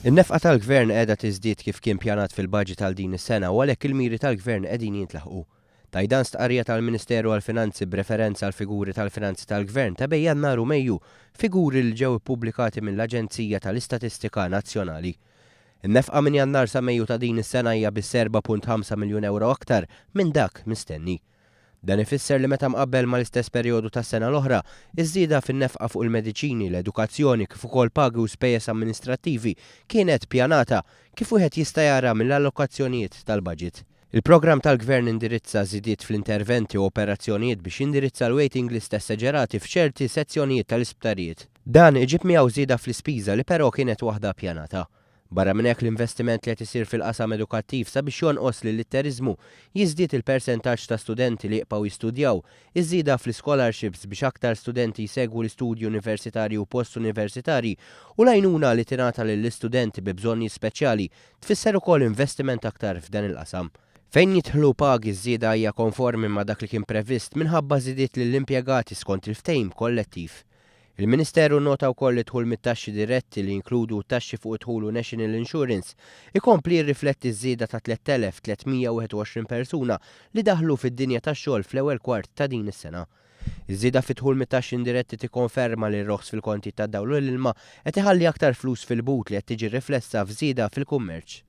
In-nefqa tal-Gvern qiegħda tiżdied kif kien pjanat fil-baġit għal din is-sena u għalhekk il-miri tal-Gvern qegħdin jintlaħqu. Tgħid dan stqarrija tal-Ministeru għall-Finanzi b'referenza għall-figuri tal-finanzi tal-Gvern ta' bejn Jannar u Mejju, figuri li ġew ippubblikati mill-Aġenzija tal-Istatistika Nazzjonali. In-nefqa minn Jannar sa Mejju ta' din is-sena hija biss 4.5 miljun ewro aktar minn dak mistenni. Dan ifisser li meta mqabbel mal-istess perjodu tas-sena l-oħra, iż-żieda fin-nefqa fuq il-mediċini, l-edukazzjoni kif ukoll pagi u spejjeż amministrattivi kienet pjanata, kif wieħed jista' jara mill-allokazzjonijiet tal-baġit. Il-programm tal-Gvern indirizza żidiet fl-interventi u operazzjonijiet biex jindirizza l-waiting list eseġerati f'ċerti sezzjonijiet tal-isptarijiet. Dan iġib miegħu żieda fl-ispiża li però kienet waħda ppjanata. Barra minn hekk l-investiment li qed isir fil-qasam edukattiv sabiex jonqos l-illitteriżmu, jiżdied il-persentaġġ ta' studenti li jibqgħu jistudjaw, iż-żieda fl-ischolarships biex aktar studenti jsegwu l-istudji universitarji u post-universitarji u l-għajnuna li tingħata lill-istudenti bi bżonnijiet speċjali tfisser ukoll investiment aktar f'dan il-qasam. Fejn jidħlu pagi ż-żieda hija konformi ma' dak li kien previst minħabba żidiet lill-impjegati skont il-ftehim kollettiv. Il-Ministeru nnota wkoll li d-dħul mit-taxxi diretti li jinkludu t-taxxi fuq id-dħul u National Insurance ikompli jirrifletti ż-żieda ta' 3,321 persuna li daħlu fid-dinja tax-xogħol fl-ewwel kwart ta' din is-sena. Iż-żieda fid-dħul mit-taxxi indiretti tikkonferma li r-roħs fil-kontijiet tad-dawl u l-ilma qed iħalli aktar flus fil-but li qed tiġi riflessa f'żieda fil-kummerċ.